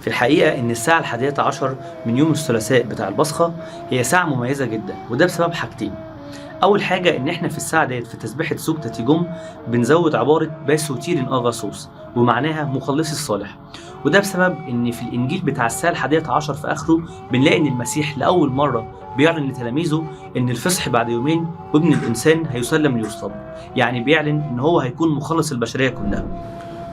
في الحقيقة إن الساعة 11 من يوم الثلاثاء بتاع البصخة هي ساعة مميزة جدا، وده بسبب حاجتين. أول حاجة إن إحنا في الساعة ديت في تسبيحة سوق تيجوم بنزود عبارة باسوتير أغاثوس، ومعناها مخلصي الصالح. وده بسبب إن في الإنجيل بتاع الساعة 11 في آخره بنلاقي إن المسيح لأول مرة بيعلن لتلاميذه إن الفصح بعد يومين وابن الإنسان هيسلم ليصلب، يعني بيعلن إن هو هيكون مخلص البشرية كلها.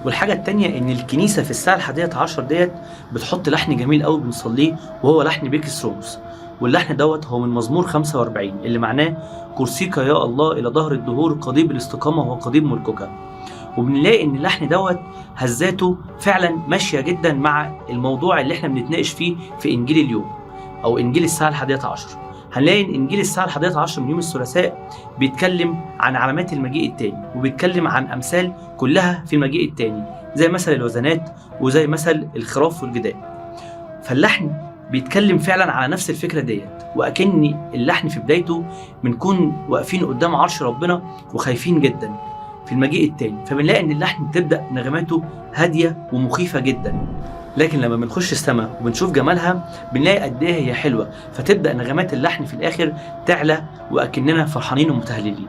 والحاجة التانية إن الكنيسة في الساعة 11 ديت بتحط لحن جميل قوي بنصليه، وهو لحن بيكس روموس. واللحن دوت هو من مزمور 45 اللي معناه كرسيك يا الله إلى ظهر الدهور، قضيب الاستقامة هو قضيب ملكك. وبنلاقي إن اللحن دوت هزاته فعلا ماشية جدا مع الموضوع اللي احنا بنتناقش فيه في إنجيل اليوم أو إنجيل الساعة 11. هنلاقي إن إنجيل الساعة 11 من يوم الثلاثاء بيتكلم عن علامات المجيء التاني، وبيتكلم عن أمثال كلها في المجيء التاني، زي مثل الوزنات وزي مثل الخراف والجداء. فاللحن بيتكلم فعلا على نفس الفكرة ديت، وأكن اللحن في بدايته بنكون واقفين قدام عرش ربنا وخايفين جدا في المجيء التاني، فبنلاقي ان اللحن بتبدأ نغماته هادية ومخيفة جدا، لكن لما بنخش السماء وبنشوف جمالها بنلاقي قد ايه هي حلوة، فتبدأ نغمات اللحن في الآخر تعلى وأكننا فرحانين ومتهللين.